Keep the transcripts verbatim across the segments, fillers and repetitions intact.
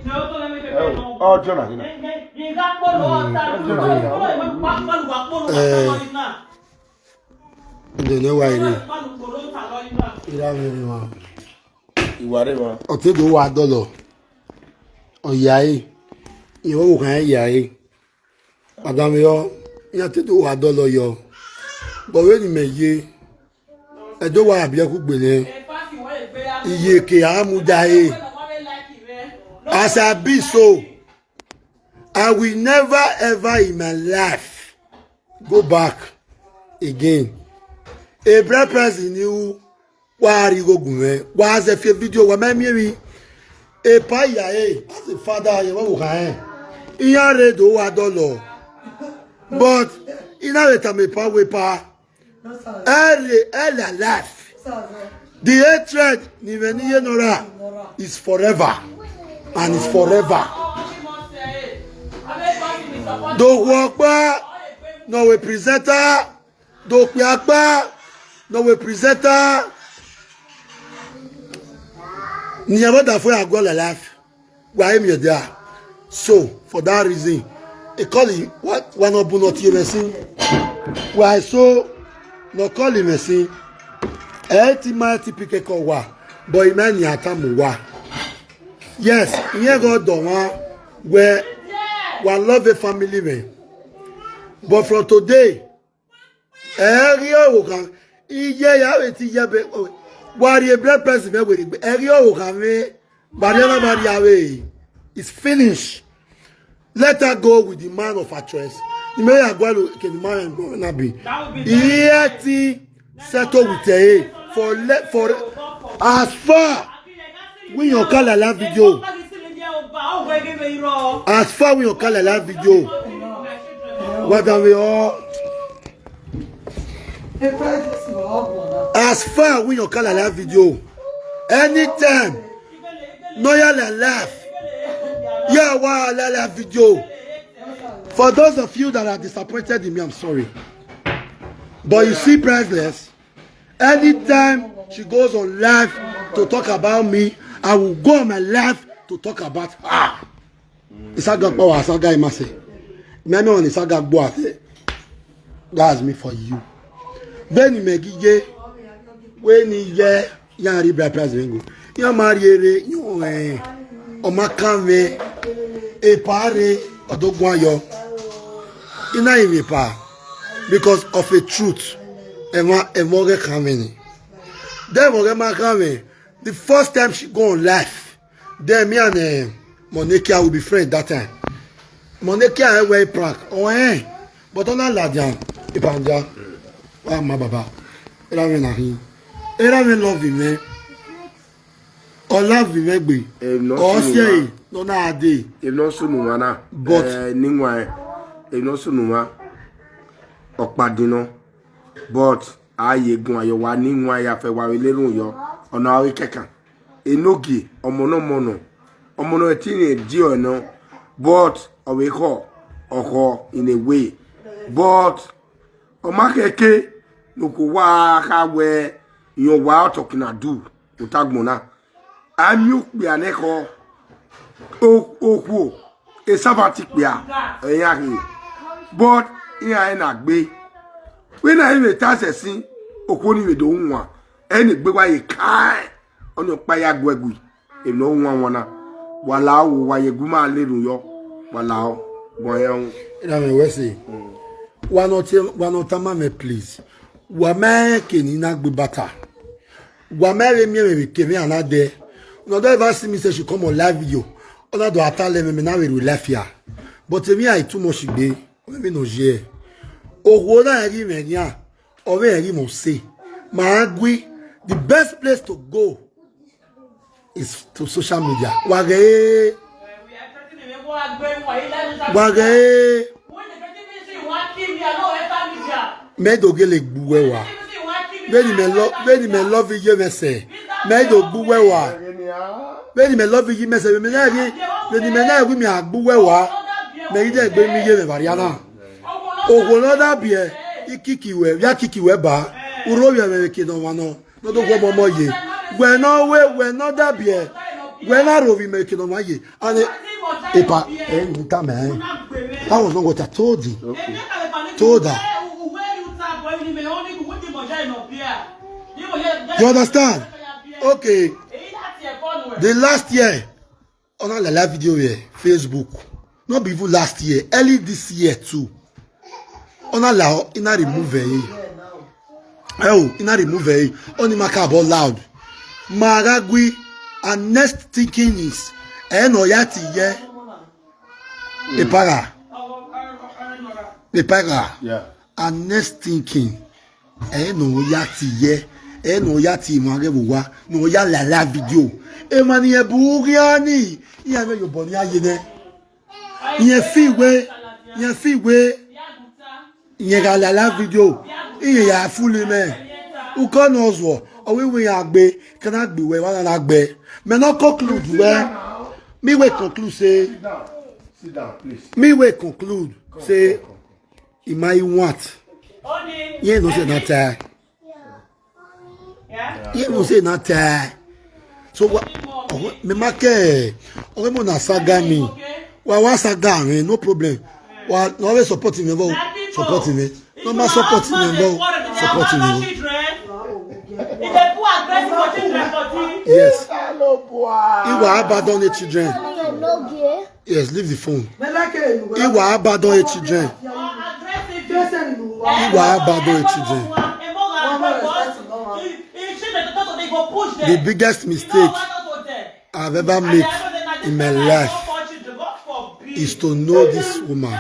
Oh, Jonah, Jonah. Ndo ne wa ire. Ira mi ni wa. Ìwà rẹ̀ wá. Otedo wa dolo. Oyaye. Iwo wo kan yaye. Adam yo. Ya tedo wa dolo yo. But when me ye. Edo wa abia ku gbele. Iye ke amuda e. As I be so, I will never ever in my life go back again. A brave person you wa ri go gun me. Wa se fi video wa me mi ri. E pa ya e. As a father, you wa wo kan e. Iya re do wa dolo. But ina re ta me pa we pa. Ẹ lè ẹ lè alive. The hatred ni ìwé ní yẹn nora is forever and is forever. Do wọpẹ no we presenter, do piapa no we presenter. Ni ẹ bá dà fún àgọ́ lẹ̀ life. Why am you there? So for that reason, e call him wa no bu no ti resin. Why so no call him resin? E ti ma ti pike ko wa, but e ma ni atamu wa. Yes, iye go do wa we wa love a family man. But from today, ẹ rí ọ̀rọ̀ kan, iye ya we ti ye be wa ri a brave person me we ẹ rí ọ̀rọ̀ kan me. Mariana Maria we is finished. Let her go with the man of her choice. Ime ya gwa lo ke the man go na be. Iye ti settle with her for le for as far we your call la video. As far we your call la video. What are we all? As far we your call la video. Anytime no ya la laugh. Yeah, wa la la video. For those of you that are disappointed in me, I'm sorry. But you see, priceless. Anytime she goes on live to talk about me, I will go on my live to talk about her. Isaga power, Isaga imase. Me me on Isaga gbo ate. That's me for you. Beni megije. Weni ye ya ri bra price vengo. Ya mari ere yo eh. O ma kan ve. E pare odogwa yo. Ina ive pa because of a truth. E ma e mo ge kan ve ni. Then mo ge ma kan ve. The first time she go on live, then me and uh, Monekia will be friends that time. Monekia I wear prank. Oh eh. But on that ladian, ipanja. Wa ma baba. Era me na hin. Era me love him eh. O love him egbe. O se no na ade. If not so no na. But eh, ni wa. If not so no ma. Okpadino. But aye gun ayo wa ni wa ya fe wa le run yo. Ona awe kekan. Enogi ọmọ náà mọ̀nà. Ọmọ náà tí ní di ọ̀nà. But ọ̀wé kọ̀ ọ̀kọ̀ in a way. But ọmọ akẹ́kẹ́ ló kò wá ká wẹ ìyàn wá ọ̀tọ̀ kìnnà dù òtágbọ̀n náà. Àmì òpè ànẹ́kọ̀ òkú ò. Esava ti kpia eya he. But iya ena gbe. We na iwe ta se sin okwo ni we do nwa. Eni gbe wa ye kai. Onyo pa ya gwegwi. E no nwa nwa na. Wala o wa ye guma le ru yo. Wala o. Bon ya o. Ina me we say. Wa no te wa no tama me please. Wa me ke ni na gbe bata. Wa me re mi me ke me anade. No do ever see me say she come on live video. Ona do atale me me na we live here. But me I too much gbe. Me no je. Owo na ri me nya. O we ri mo se. Ma gwi, the best place to go is to social media. Wa re. Wa re. Me do gele gbuwe wa. Beni me lo beni me love ye me se. Me do gbuwe wa. Beni me love ye me se me na ye. Beni me na ye mi agbuwe wa. Me ide gbe mi ye me variana. Owo no da bie. Ikiki we, ya kiki we ba. Uro we me ke no wa no. No do gwo momo ye. We no we we no da bie. When I roll, we make it on my year. And it, Epa, eh, you tell me, eh? That was not what I told you. Okay. Told her. You understand? Okay. The last year, on a live video here, Facebook. Not be even last year, early this year too. On a lao, in a remove eh. Oh, in a remove eh. On the macabre loud. Maragui, and next thinking is, eh, no yati, yeah. Epara. Epara. Yeah. And next thinking, eh, no yati, yeah. Eh, no yati, mare wa, no ya la la video. Eh, man, ye buriani. Ye me yo boni aye ne. Ye fi we, ye fi we. Ye ga la la video. Ye ya fully me. U ko no zo. O we we agbe, kana gbe we wa na gbe. Me no conclude we. Me we conclude say. Sit down, sit down, please. Me we conclude say. Come, come, come. Imai want. Ye no say na tie. Ye no say na tie. So wa, oh, me make. Oh, mo na saga mi. Wa wa saga mi, no problem. Wa no we support me, bo. Support me. No ma support me, bo. Support me. If they put aggressive for children for tea. Yes. Hello, boy. Iwa abandon the children. Yes, leave the phone. Iwa abandon the children. Iwa abandon the children. The biggest mistake I've ever made in my life is to know this woman.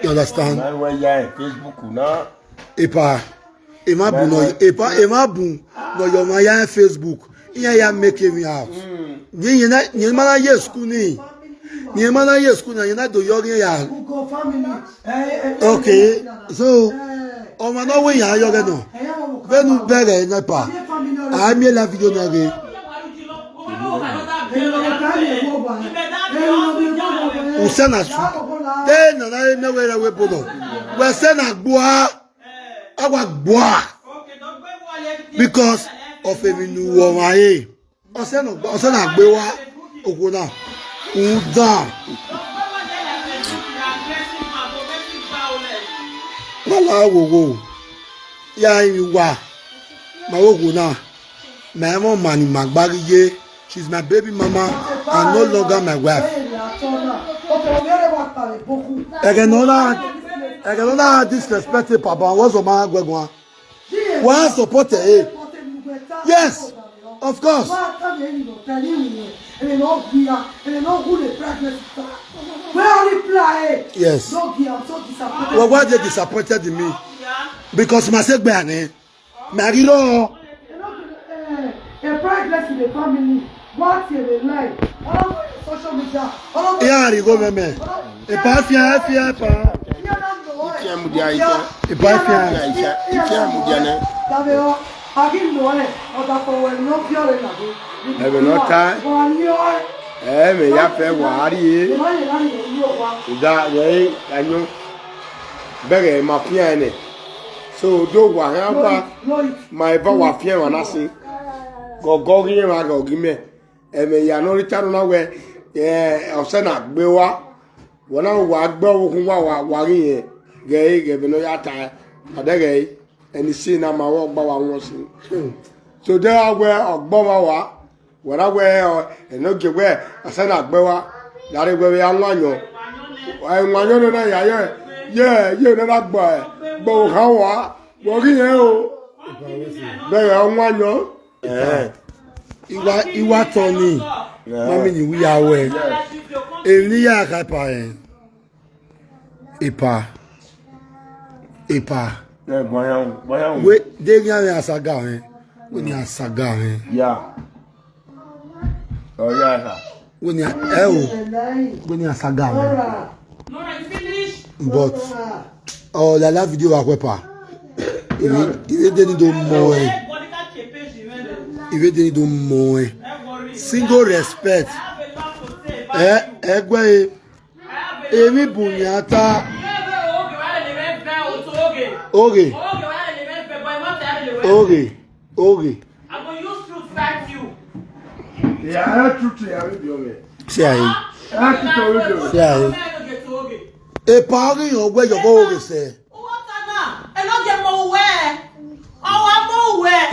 You understand? Epa, ema bu no, epa, ema bu no, your man ya Facebook. Iya ya make me out. Ni ye na, ni mana ye school ni. Ni mana ye school na, ye na do yo ya. Okay. So, o ma no we ya yo no. Venu bere na pa. A mi la video na ge. Usana su. Te na na me we we bono. We se na gbua. Awa gbua. Because of a minu wa e. Ose no, ose na gbe wa. Ogo na. Uda. Wala wogo. Ya iwa. Ma wogo na. Ma mo mani magbari ye. She's my baby mama and no longer my wife. Ege no na, ege no na disrespect papa. What's the man gwegwa? Wa support eh? Yes, of course. Yes. Well, why they disappointed in me? Because my segbe ane. Marilo. A progress in the family. What in the life? All over social media. All over. Yeah, you go, meme. Epa fia, fia, epa. Ifia mudia, ifia. Epa fia. Ifia, ifia, ifia mudia ne. Tabe o, agi no e, o da ko we no fia re na go. Ebe no ta. Wa ni o e. Eh, me ya pe wa ri e. Wa ni la ni yo wa. Da we anyo. Bege ma fia ne. So do wa ha ba. Ma eva wa fia wa na si. Go go gi ma go gi me. Eme ya no ri taro na we. Eh, ose na gbe wa. Wona wa gbe wo kun wa wa wa ri yen. Ge ge be no ya ta. Ade ge. Eni si na ma wo gba wa won si. So de a we ogbo ma wa. Wona we o, eno ge we ose na gbe wa. Dare we we anwanyo. Anwanyo no na ya ye. Ye, ye no na gbo e. Gbo ha wa. Wo ri yen o. Be anwanyo. Eh. Iwa, iwa toni. Mami ni wi ya we. Eni ya ka pa e. Epa. Epa. Eh, boyan, boyan. We de ni ame asaga e. We ni asaga e. Yeah. Oh yeah, sir. We ni a, eh o. We ni asaga e. But oh, la la video wa kwepa. Iwe, iwe de ni do mo e. Iwe de ni do mo e. Single respect. Eh, eh, gwe. Emi bunyata. Oge. Oge. Oge. I go use truth fight you. See ayi. See ayi. Epa ori yan gbe yogo oge se.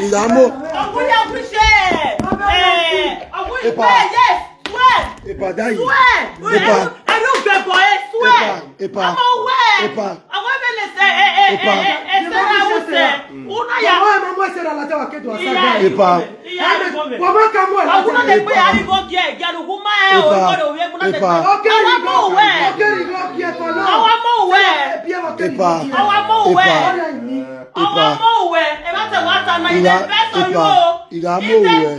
Ìyàmó. Epa. Epa dayi. Epa. Epa. Epa. Epa. Epa. Epa. Epa. Epa. Ìyá, Epa. Ìyá mò wẹ̀.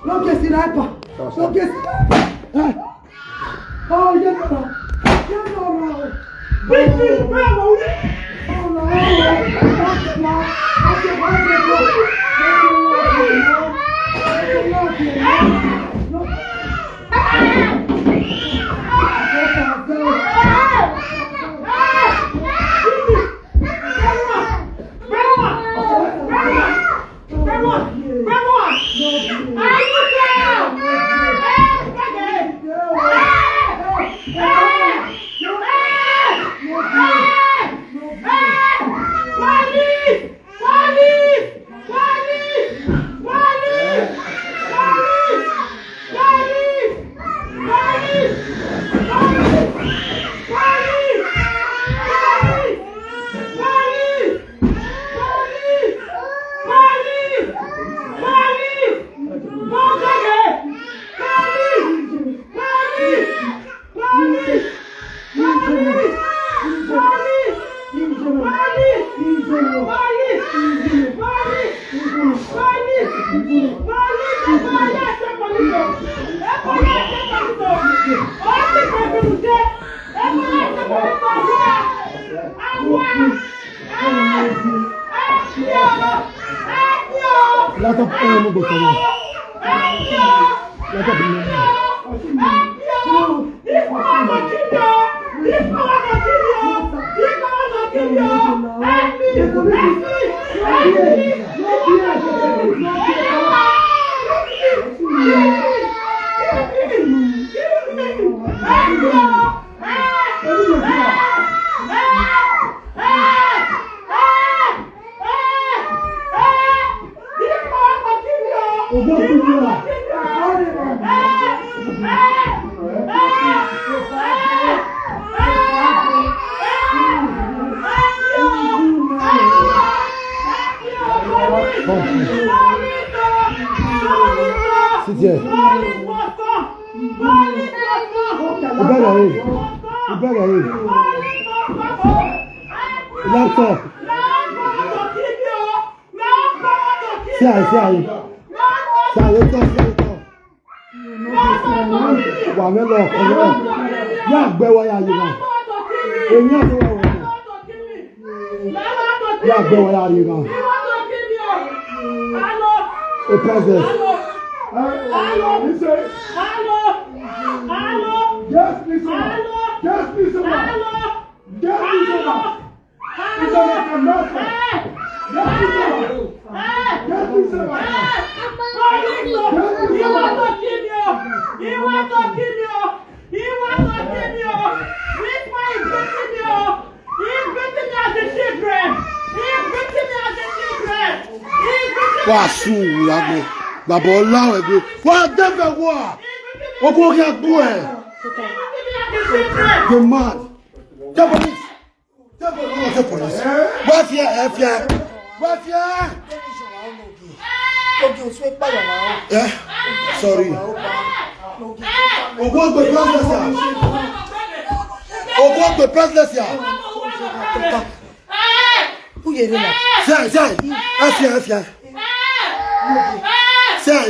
No get sniper. No get sniper. Oh, yeah, no. Yeah, no, no. This is bravo. Oh, no. Let up, eh, mo gbọ́dọ̀ sọ̀rọ̀. Let up, eh, mo gbọ́dọ̀ sọ̀rọ̀. Sit here. Ìbẹ̀rẹ̀ rẹ̀. Ìbẹ̀rẹ̀ rẹ̀. Laptop. See ayi, see ayi. See ayi, see ayi. Wà mí lọ, ọ̀rọ̀. Yà gbẹ́ wáyà yìí náà. Èyí á ti wà wọ̀. Yà gbẹ́ wáyà yìí náà. A princess. Yes, please. Yes, please. Yes, please. Wàásù ìyàgbọ́. Bàbá ọlá ẹgbẹ́. Wà á dẹ́gbẹ̀ wọ̀. Ogun orí agbó ẹ̀. The man. Tell police. Tell police. Tell police. Wọ́n fi ẹ̀, ẹ̀ fi ẹ̀. Wọ́n fi ẹ̀. Oge osu epa ya na. Eh? Sorry. Ogo gbe plus less ya. Ogo gbe plus less ya. Who you dey like? Say, say. Afia, afia. Say.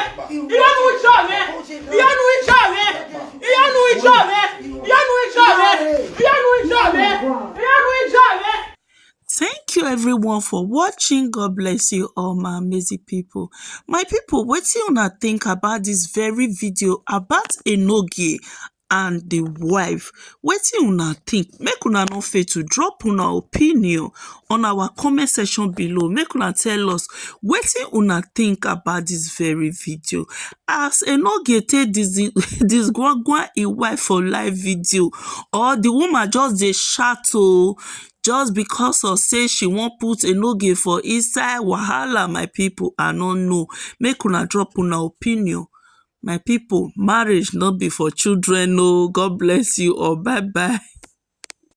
Ìyanu ìjọ mi. Ìyanu ìjọ mi. Ìyanu ìjọ mi. Ìyanu ìjọ mi. Ìyanu ìjọ mi. Ìyanu ìjọ mi. Thank you everyone for watching. God bless you all, my amazing people. My people, wetin una think about this very video about Enogie and the wife? Wetin una think? Make una no fail to drop una opinion on our comment section below. Make una tell us wetin una think about this very video. As Enogie take this this gwangwan e wife for live video, or the woman just dey shout o, just because of say she wan put Enogie for inside wahala. My people, I no know. Make una drop una opinion. My people, marriage no be for children o. God bless you all. Bye bye.